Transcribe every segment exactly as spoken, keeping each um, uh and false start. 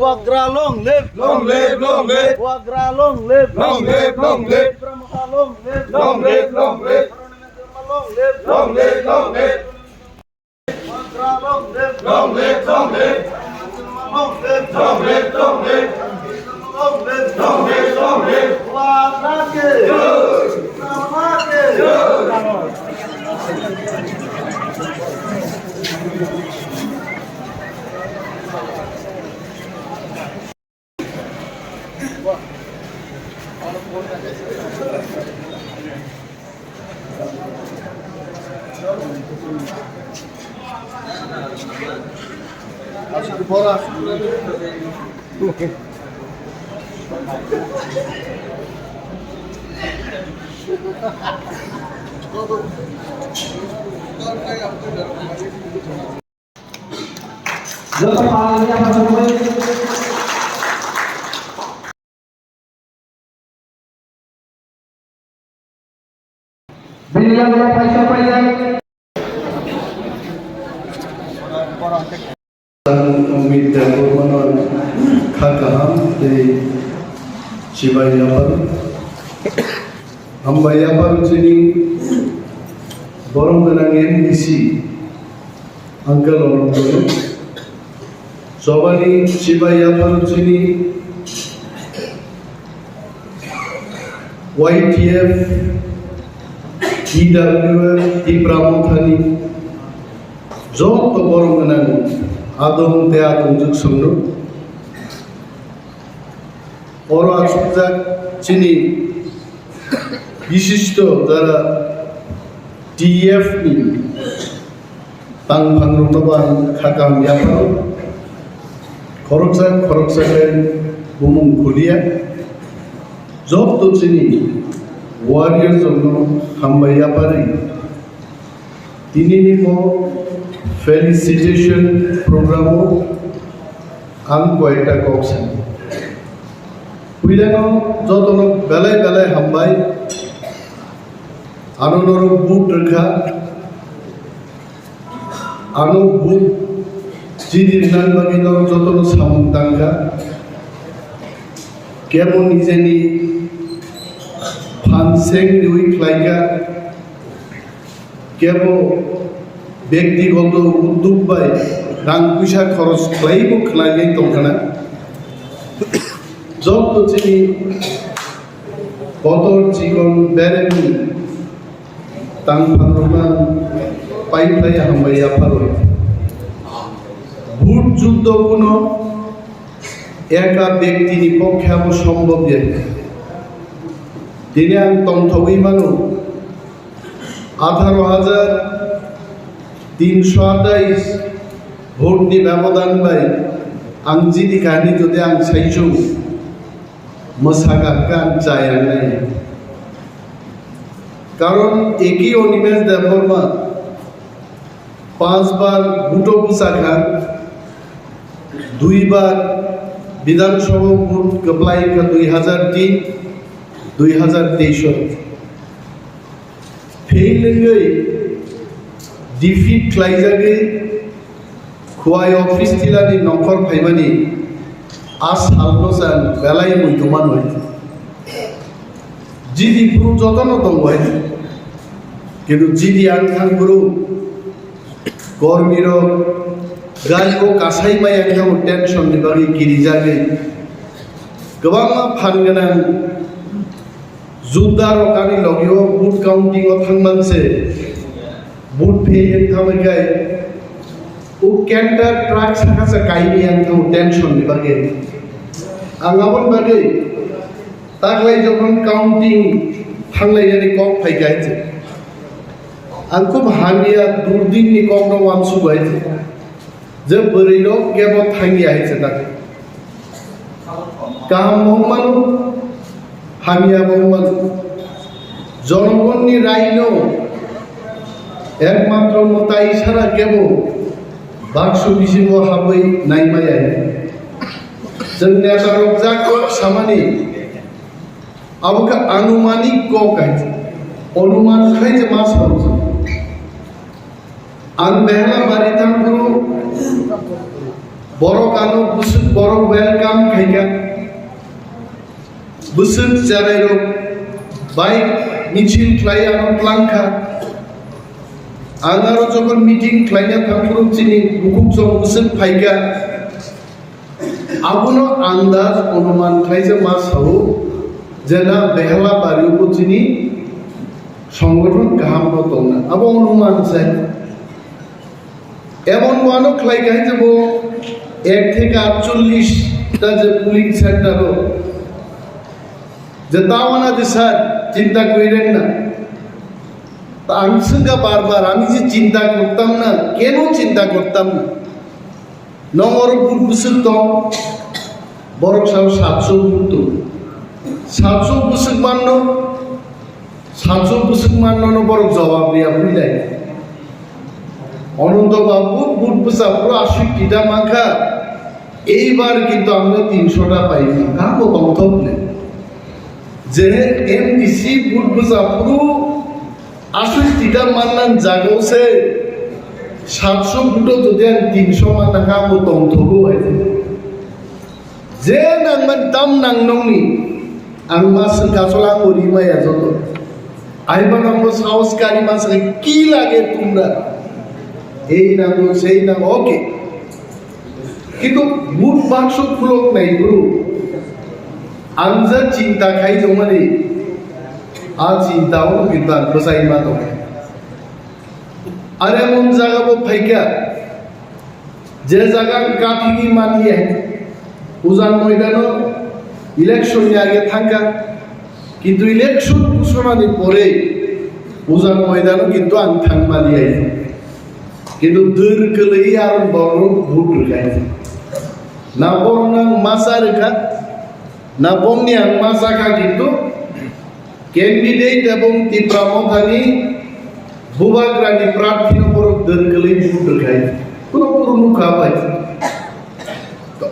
Bubagra long live! Long live, long live! Bubagra long live! Long live, long live! Tipra Motha long live! Long live, long live! Arunachal long live! Long live, long live! Bubagra long live! Long live, long live! Arunachal long live! Long live, long live! Long live, long live! Long live, long live! Bubagra ke! Jai! Tipra Motha ke! Jai! Joto pal ya pal. Bini yago paisa paijak. Ang Amit Debbarmano kha kaham tei chibai yapar. Hambai yapar chini borom gwnang M D C. Uncle Onokdoro. Chobani chibai yapharu chini Y T F, T W F, Tipra Mothani joto borom gwnang adong tei adongjwk songno. Oro achukjak chini bishisto jara T F ni tangphangrokno bo ang kha kaham yapharo. Khoroksa khoroksa khe bumung khuliya. Joto chini warriors rokno hambai yapharwi. Tinini bo felicitation program o ang koyekta kok sani. Puilano jotono belai belai hambai. Ano norok vote rwkha. Ano vote chini rwnani bagwi norok jotono samung tangkha. Kebo nijeni phan seng riwi khlaikha. Kebo bektigoto uddog bai rang puisa khoros khlaiwi bo khlaiwi tongkhana. Joto chini kotor chikon beremni tangphangrokno pai phlai hambai yapharwi. Bhut juddho kuno eka bektini pokkhe abo sombhob ya. Tini ang tongthogwi mano, atharo hajar tinsho atais vote ni bebodan bai ang jidi kahini jodi ang saichung mwsakha khe ang chaya nai. Karon eki Animesh Debbarma panch bar vote o bwchakha, dui bar Bidhan Sabha vote kwplai wngkha dui hajar tin, dui hajar teis o. Fail wngwi defeat khlaijagwi Khowai office tilani nongkhor phaimani a salno chwng belai muitu manwi. Jidi phuru jotono tongo hai. Kintu jidi ang thang phuru kormirok gari o kasai maya wngkha bo tension ni bagwi kirijagwi. Kwbangma phan gwnang Judda rok ani logi o vote counting o thangman se vote phe yen thamwi kai o canter truck saka sa kaini yang thamu tension ni bagwi. Ang aboni bagwi taklai jokhon counting thanglai yani kok phai kai se. Ang khub hamya durdin ni kok no wansuk hai se. Je bwrwi rok kebo thangya hai se tak. Kaham bo wng mano, hamya bo wng mano. Jonogonni raino ekmatro mwtai sara kebo baksu bisingo habwi naimaya. Chwng neta rok jak kok samani abo khe anumanik kok hai. Onuman khai je ma sao. Ang behela bari thang phuru Borok ano bwswk borok welcome khaikha. Bwswk cherairok bike michil khlai ano tlangkha. Ang aro jokhon meeting khlaina thangphuru chini bukhuk chwng bwswk phaikha. Abono andaj onuman khlaijak ma sao je na Behela bario bo chini songgothon kaham no tongna. Abo onuman se. Emon wano khlai kha je bo ek theke atchollish ta je polling center o je tawana je sir chinta koi reng na. Ta ang swngkha bar bar, "Ami je chinta kortam na, keno chinta kortam na?" Nong oro vote bwswk tong, borok sao satso vote tong. Satso bwswk manno, satso bwswk manno no borok jawab riya phuilai. Ananto Babu vote bwsa phuru aswk tita mankha, eibar kintu amno tinsho ta paimani, tamo tongthok le. Je M D C vote bwsa phuru aswk tita mannan jagao se satso vote o jodi ang tinsho manna kha, amo tongthogo hai. Je nangmani tam nang nongni, ang ma swngkha chwla ang bo rimaya joto. Aiba nangbo saos kari ma swngkha, "Ki lage tumra?" Ei nango, sei nango, okay. Kintu vote bakso khulok nai bro. Ang je chinta khai tongmani, a chinta o kintu ang bwsai ma tong. Are mon jaga bo phaikha. Je jaga ang kathini mani hai, ujan moidano election ni age thangkha, kintu election ghosona ni pore ujan moidano kintu ang thang mani hai, kintu dur kwlwi aro borok vote rwkha, na borok nang masa rwkha, na bongni ang masa kha, kintu candidate ebong Tipra Mothani bubagrani prarthino borok dwrwgwlwi vote rwkhai. Phuru phuru nukha bai.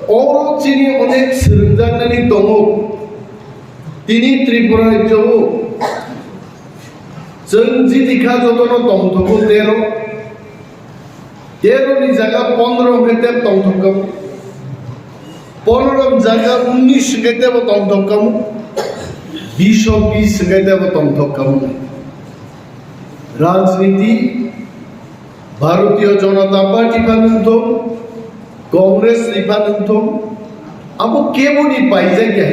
Oro chini onek swrwngjaknani tongo. Tini Tripura rajyo o chwng jiti kha jotono tongthogo tero. Tero ni jaga pondro hwnkhe tebo tongthok kamo. Pondro ni jaga unnish hwnkhe tebo tongthok kamo. Bish o bish hwnkhe tebo tongthok kamo. Rajniti Bharatiya Janata Party pha nungthok, Congress ni pha nungthok, abo kebo ni paijak ya.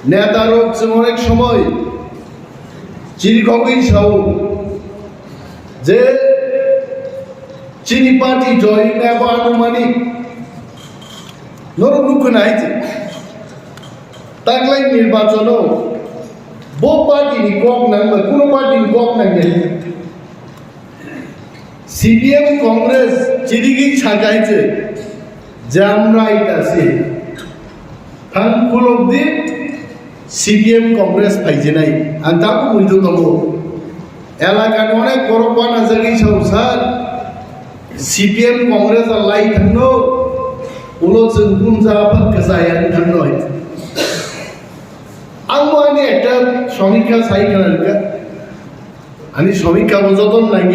Neta rok chwng onek somoy chirikhogwi sao je chini party joy wngkha abo anumanik. Norok nukho nai je taklai nirbachono bo party ni kok nang bai kuno party ni kok nang ya. C P M Congress chirigwi sakai je jamrai ta se thang khulok di C P M Congress phaijinai ang tabuk muitu tongo. Elaka ni onek borok wana jagwi sao sir, C P M Congress a lai thangno ulo chwng punja apat kwchaya thangno hai. Ang bo ani ekta somikha sai khna rwkha. Ani সমীক্ষা বোঝাতন নাই।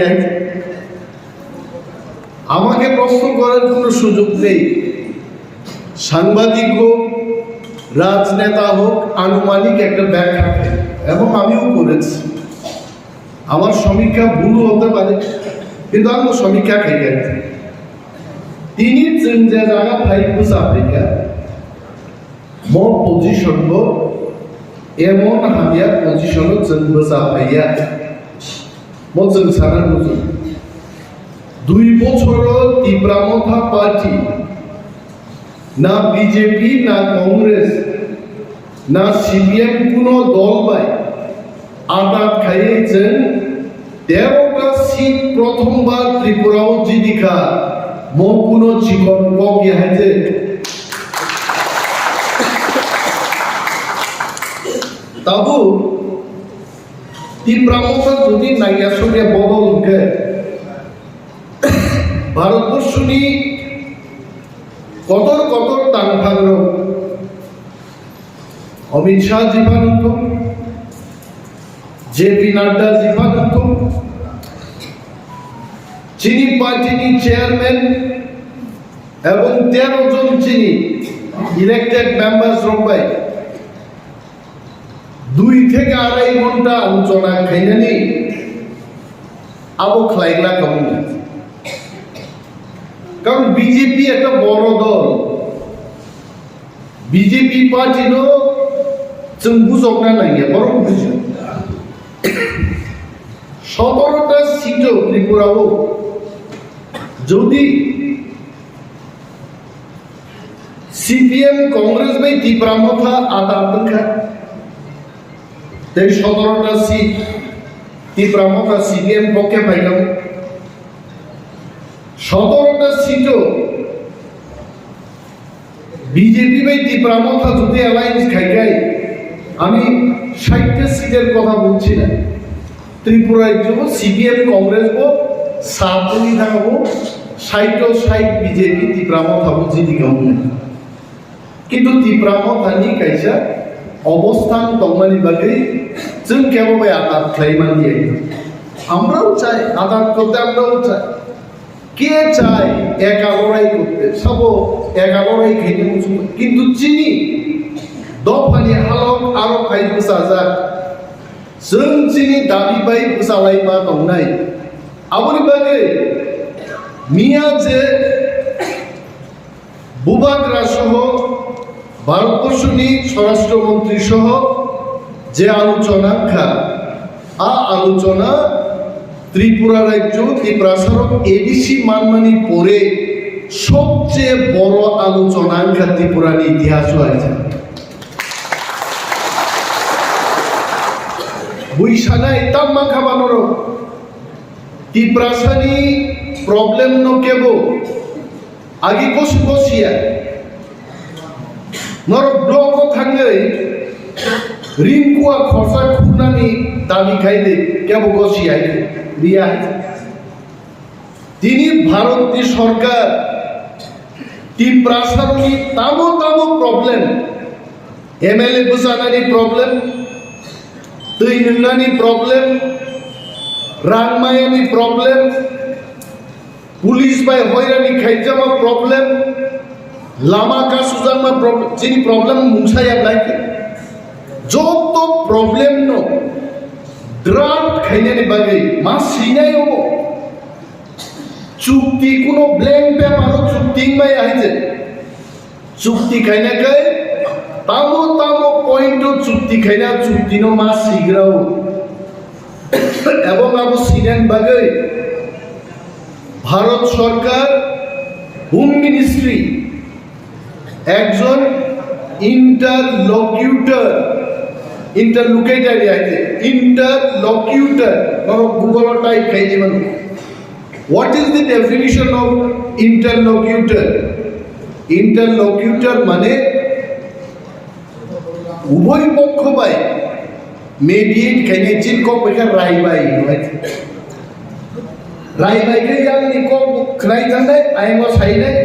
আমাকে প্রশ্ন করার কোনো সুযোগ নেই। সাংবাদিক হোক, রাজনেতা হোক, আনুমানিক একটা ব্যাখ্যা থাকে, এবং আমিও করেছি। আমার সমীক্ষা ভুল হতে পারে, কিন্তু আমি সমীক্ষা খাই আর কি। তিনি যে জায়গা ফাইভ বুঝ Africa, Mo position bo emon hamya position o chwng bwsa phaiya. Mo chwng sana muchung. Dui bochoro Tipra Motha Party, na B J P, na Congress, na C P M kuno dol bai atat khaiwi chwng tero ta seat prothom bar Tripura o jiti kha, mo kuno chikon kok ya hai je. Tabuk Tipra Motha jodi nangya songya bodol hwnkhe Bharatborsoni kotor kotor tangphangrok Amit Shah ji pha nungthung, J P Nadda ji pha nungthung, chini party ni chairman Ebong tero jon chini elected members rok bai dui theke arai ghonta aluchona khainani abo khlai glak kha mung. Karon B J P ekta boro dol, B J P party no chwng bujokna nangya, borok bujo. Sotoro ta seat o Tripura o jodi C P M Congress bai Tipra Motha atat wngkha, tei sotoro ta seat Tipra Motha C P M pokhe phaikha. Sotoro ta seat o B J P bai Tipra Motha jodi alliance khai khai, ami sait ta seat er kotha bolchi na. Tripura rajyo C P M Congress bo sat wngwi thangbo, sait o sait B J P Tipra Motha bo jidi kha wngwi. Kintu Tipra Mothani kaisa obosthan tongmani bagwi chwng kebo bai atat khlai manliya. আমরাও চাই, আঘাত করতে আমরাও চাই। কে চায় একা লড়াই করতে? সব একা লড়াই খেতে মুসুম। কিন্তু চিনি দফানি হালক আরো খাই বুঝা যাক। Chwng chini dabi bai bwchalai ma tongnai. Aboni bagwi miya je Bubagra soho Bharatborsho ni Swarashtra Montri soho je aluchona wngkha, a aluchona Tripura rajyo Tiprasa rok A D C manmani pore sobcheye boro aluchona wngkha Tripura ni itihas o aisa. Bui sanai tam mankha ba norok. Tiprasani problem no kebo agi kosu kosiya. Norok block o thangwi ringkua khorsa khurnani dabi khai de kebo kosiya riya. Tini Bharatni sorkar Tiprasarokni tamo tamo problem, M L A bwchanani problem, twi nwngnani problem, rang mayani problem, police bai hoirani khaijama problem, lama kasujakma problem, chini problem mungsa ya nai khe. Joto problem no draft khainani bagwi ma sinai obo. Chukti kuno blank paper o chukti wngmaya hai je. Chukti khaina khe tamo tamo point o chukti khaina chukti no ma sigrao. Ebong abo sinan bagwi Bharat Sorkar Home Ministry ekjon interlocutor, interlocutor ya ke, interlocutor, norok Google o type khai di mano. What is the definition of interlocutor? Interlocutor mane ubhoy pokho bai mediate khainai, chini kok bai khe rai bai hinwi. Rai bai khe yang ni kok khnai thangnai, ayang o sainai,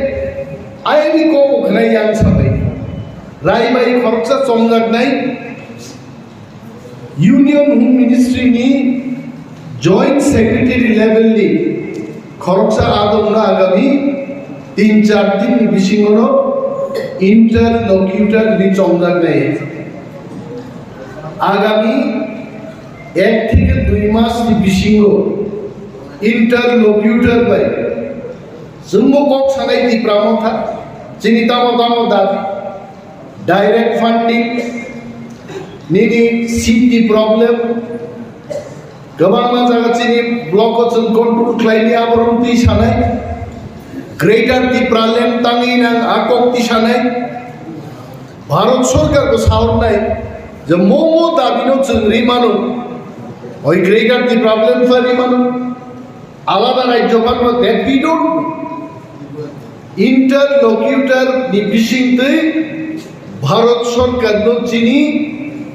ayang ni kok khnai yang sabai. Rai bai khoroksa chongjaknai, Union Home Ministry ni Joint Secretary level ni khoroksa adong no agami tin char din ni bisingo no interlocutor ni chongjak nai. Agami ek theke dui mas ni bisingo interlocutor bai chwngbo kok sanai Tipra Motha, chini tamo tamo dabi. Direct funding, nini seat ni problem, kwbangma jaga chini block o chwng control khlaini aborok twi sanai, Greater Tipraland tangwi nang a kok twi sanai, Bharat Sorkar bo sawi nai je mo mo dabi no chwng ri mano, oi Greater Tipraland pha ri mano. Alada rajyo phano that we don't know. Interlocutor ni bisingtwi Bharat Sorkar no chini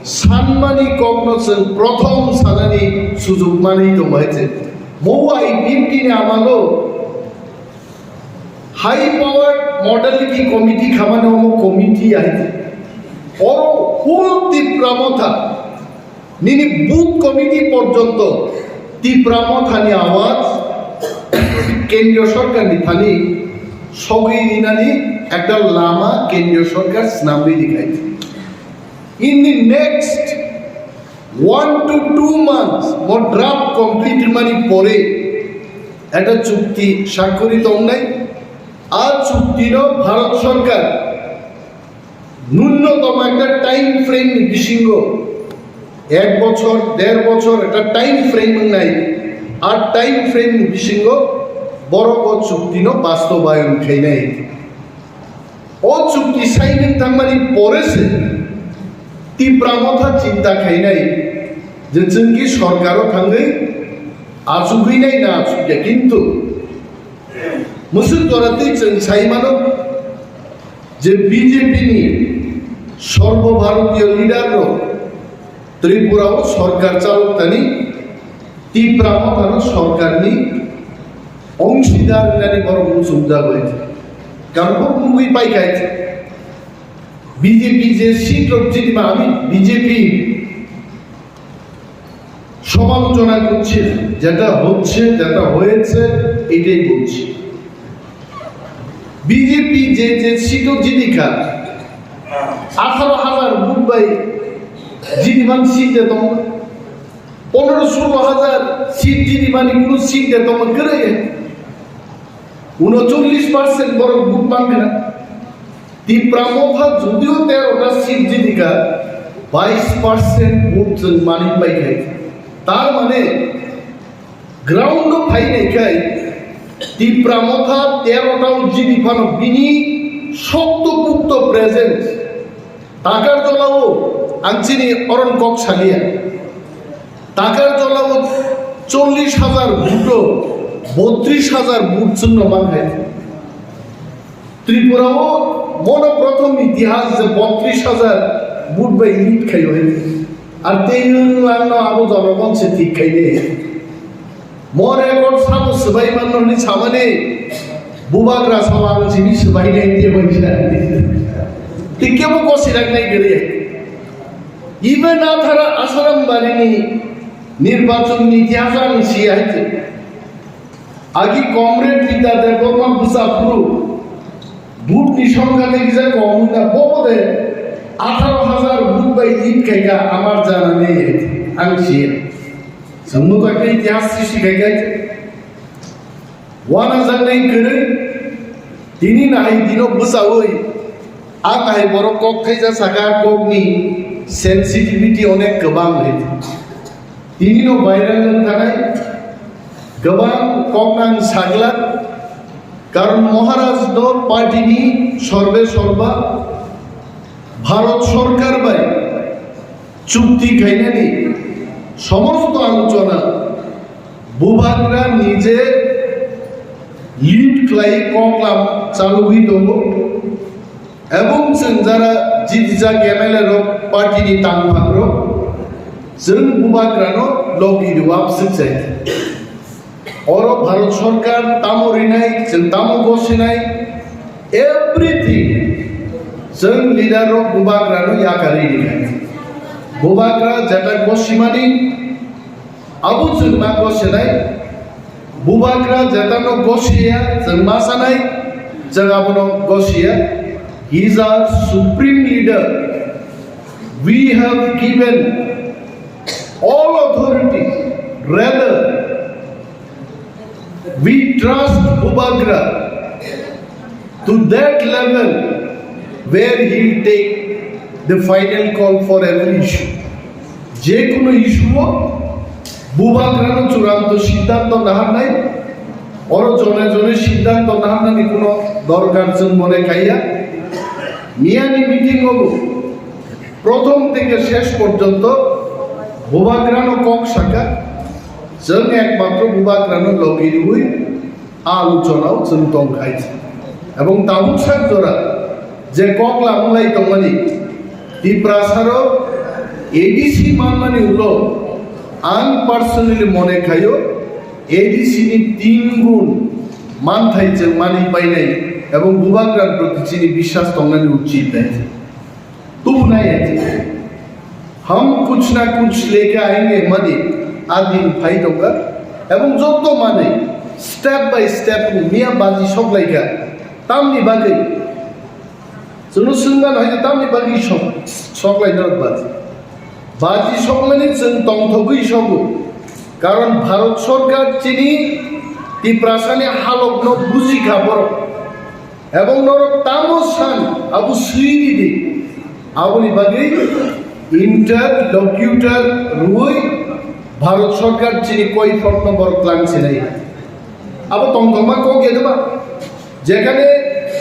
sanmani kokno chwng prothom sanani sujuk manwi tongbai je. Mo I P F T ni amalo high power modality committee khamani omo committee ai je. Oro whole Tipra Motha Nini booth committee porjonto Tipra Mothani awaj kendriyo sorkarni thani sogwi rinani ekta lama kendriya sorkar snamwi rikhai. In the next one to two months, mo draft complete mani pore ekta chukti sakori tongnai. A chukti no Bharat sorkar nunnotom ekta time frame ni bisingo, ek bochor, der bochor ekta time frame wngnai. A time frame ni bisingo borok o chukti no bastobayon khainai. O chukti signing thangmani pore se Tipra Motha chinta khainai je chwng ki sorkaro thangwi achugwi nai na achukya, kintu mwswk jora twi chwng sai mano je B J P ni Sarbo Bharatiya leader rok Tripura o sorkar chalok tani Tipra Motha no sorkar ni ongsidar wngnani borok muchungjago. Karon bo nugwi paikha, B J P je seat rok jini ma ami B J P সমালোচনা করছে, যেটা হচ্ছে, যেটা হয়েছে, এটাই বলছি। বিজেপি যে যে সিটও জিনিকা আঠারো হাজার ভোট পাই জিনিমান সিট দে দম, পনেরো ষোলো হাজার সিট জিনিমানি কোনো সিট দে দম করে ঊনচল্লিশ পার্সেন্ট বড় ভোট পাবে না। Tipra Motha যদিও তেরোটা সিট জিনিকা, বাইশ পার্সেন্ট ভোট চুল মানি পাই খাই। তার মানে গ্রাউন্ডও ফাইনাই খাই। Tipra Motha তেরোটাও জিনি ফানো বিনি শক্তপুক্ত presence. Takar jolao ang chini oron kok salia. Takar jolao চল্লিশ হাজার ভোটো বত্রিশ হাজার ভোট চুন্ন মানবে। Tripura o mono prothom itihas je বত্রিশ হাজার vote bai lead khaio hai. Ar tei nwng langno abo জনগণ se thik khaile. Mo record sabo swbai manno hwnwi samani bubagra sabo ang simi swbai nai tei bai sa. Tei kebo gosi rak nai gari. Even athara Asaram barini nirbachon ni itihas ang si hai. Agi Comrade Bidya Debbarma bwsa phuru vote ni songkha tei kisa kom wngkha, bobo de atharo hazar vote bai lead khaikha amar jana nei ang siya. Chwngno ta khe itihas sristi khaikha. Wana jaknai kwrwi tini nahai dino bwsawi ang hai borok kok thaisa saka kokni sensitivity onek kwbang le. Tinino viral wngkhanai kwbang koknang sagla, karon Maharaj do party ni sorbe sorba Bharat sorkar bai chukti khainani somosto alochona Bubagra nije lead khlai koklam chalugwi tongo. Ebong chwng jara jitijak M L A rok party ni tangphang rok chwng Bubagra no logi rwak swkjai. Oro Bharat Sorkar tamo rinai, chwng tamo gosinai, everything chwng leader rok Bubagra no yakari rinai. Bubagra jeta gosimani Abo chwng ma gosinai, Bubagra jetano gosiya, chwng ma sanai, chwng abono gosiya. He is our supreme leader. We have given all authority. Rather, we trust Bubagra to that level where he will take the final call for every issue. যে কোনো ইস্যুও Bubagrano চূড়ান্ত সিদ্ধান্ত নাহার নাই, oro jone jone সিদ্ধান্ত নাহার nani কোনো দরকার chwng mone kaiya. Miyani meeting o bo প্রথম থেকে শেষ পর্যন্ত Bubagrano kok saka, chwng ekmatro Bubagrano logi rwi alochonao chwng tongkhai. Ebong tabuk sak jora je kok lamlai tongmani Tiprasaro A D C manmani ulo ang personally mone khaio A D C ni tin gun manthai chwng mani painai ebong Bubagra proti chini biswas tongnani uchit nai. Tubunai hai. Hum kuch na kuch leke aayenge mani adin phai tongkha. Ebong jotto mani step by step miya baji soklaikha. Tamni bagwi? Chwngno swngmano hai tamni bagwi sok, soklai norok baji. Baji sokmani chwng tongthogwi sogo. Karon Bharat Sarkar chini Tiprasani halokno bujikha borok. Ebong norok tamo san abo swiri di. Aboni bagwi interlocutor rwui Bharat Sarkar chini koi phokno borok tlang sinai. Abo tongthokma kok ya deba? Jekhane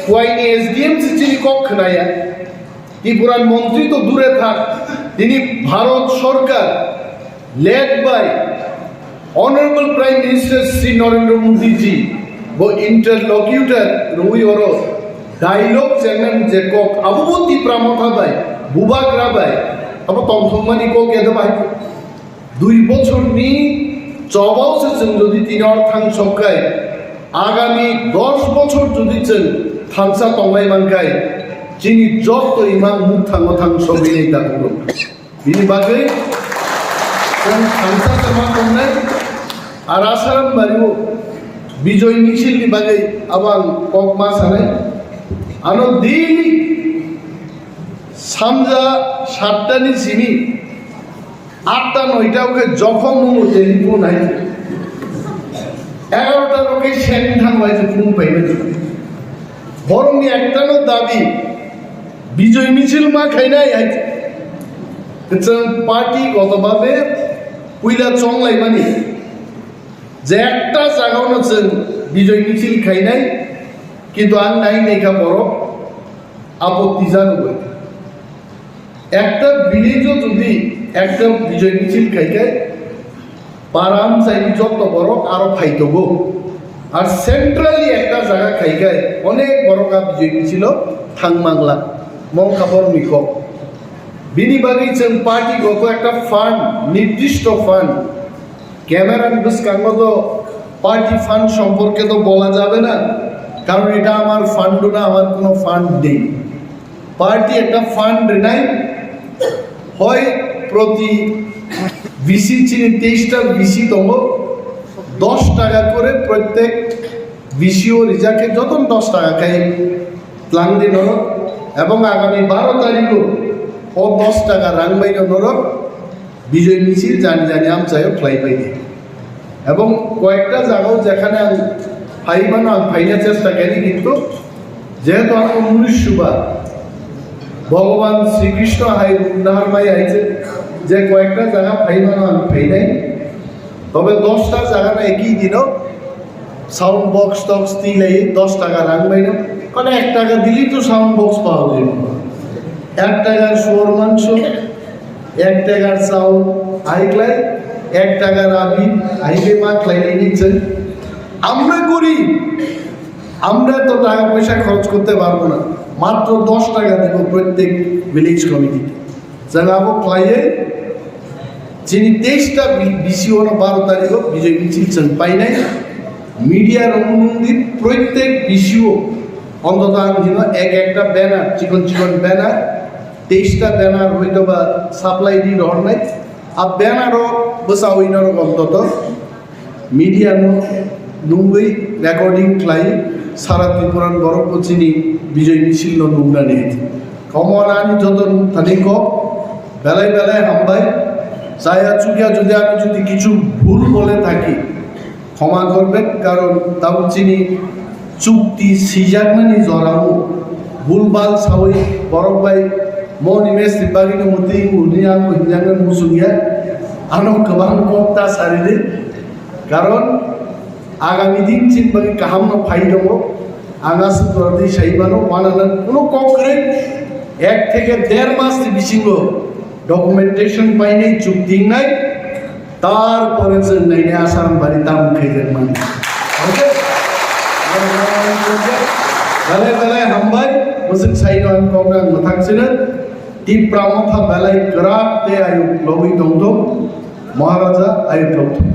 kuaini S D M se chini kok khwnaya, Tipuran montri to dure thak, tini Bharat Sarkar led by Honorable Prime Minister Shri Narendra Modi ji bo interlocutor rwui oro dialogue channel je kok abo bo Tipra Motha bai, Bubagra bai, abo tongthokmani kok ya deba hai? Dui bochorni chobao se chwng jodi tini or thang sok khai, agami dos bochor jodi chwng thansa tonglai man khai, chini jotto imang muk thango thang sogwi nai ta tongo. Bini bagwi chwng thansa se ma tongnai, ar Asaram bario Bijoy Michil ni bagwi abo ang kok ma sanai. Ano daily sanja satta ni simi atta noita o khe jokhom mung telephone hai. Egarota o khe seng thang bai se phone pai bai. Borok ni ekta no dabi Bijoy Michil ma khainai hai. Chwng party goto babe puila chonglai mani. Je ekta jagao no chwng Bijoy Michil khainai, kintu ang nai naikha borok apotti jano bai. Ekta village o jodi ekta Bijoy Michil khai khai, para amchaini jotto borok aro phai tongo. Ar centrally ekta jaga khai khai onek borok a Bijoy Michilo thang mangla. Mongkha borokni kok. Bini bagwi chwng party goto ekta fund, nirdishto fund, camera ni bwskango to party fund সম্পর্কে তো বলা যাবে না, কারণ এটা আমার ফান্ড না, আমার কোনো ফান্ড নেই। পার্টি একটা ফান্ড নেয়, হয় প্রতি ভিসি, চিনি তেইশটা ভিসি tongo, দশ টাকা করে প্রত্যেক ভিসিও রিজাকে যত দশ টাকা খাই প্ল্যান দিন হলো, এবং আগামী বারো তারিখও ও দশ টাকা রাংবাই হলো, Bijoy Michil jani jani amchaio khlai pai di. Ebong koyekta jagao jekhane ang phai mano, ang phaina chesta khaini, kintu jehetu ang munishuba, Bhogoban Sri Krishna hai rupdahar mai hai je, je koyekta jaga phai mano ang phainai. Tobe dosta jaga no eki dino sound box tox tilai dos taka rang baino, kono ek taka dili to sound box pawa jaibo. Ek takar suor mangso, ek takar chaul, aiklai ek takar abi, aibe ma khlailai ni chwng. আমরা গরিব, আমরা তো টাকা পয়সা খরচ করতে পারবো না, মাত্র দশ টাকা দিব প্রত্যেক ভিলেজ কমিটিতে। Chwng abo khlaiwi chini teista bi-, bisio no baro tarikh o Bijoy Michil chwng painai. Media rok nungdi proitek bisio ontoto ang hino ek ekta banner, chikon chikon banner, teista banner hoito ba supply di rohornai. A banner o bwsawi norok ontoto media no nungwi recording khlai sara Tripuran borok bo chini Bijoy Michil no nungnani. Komo ani joto thani kok belai belai hambai. Chaya chukya jodi ami jodi kichu bhul bole thaki, khoma korben, karon tabuk chini chukti sijakmani jorao bhul bal sawi borok bai moni mesti bagino muti uni ang hinjakna muchungya. Ano kwbang kok ta saridi. Karon agami din chini bagwi kaham no phai tongo. Ang aswk jordi sai mano, wanana kuno kok kwrwi ek theke der mas ni bisingo documentation painai, chukti wngnai, tarpore chwng nainai Asaram bari tamo khaijak mani. Okay? Belai belai hambai, bwswk saino ang kok ang mwthang sino. Tipra Motha belai kwrak tei ayuk logwi tongthok, Maharaja ayuk logthok.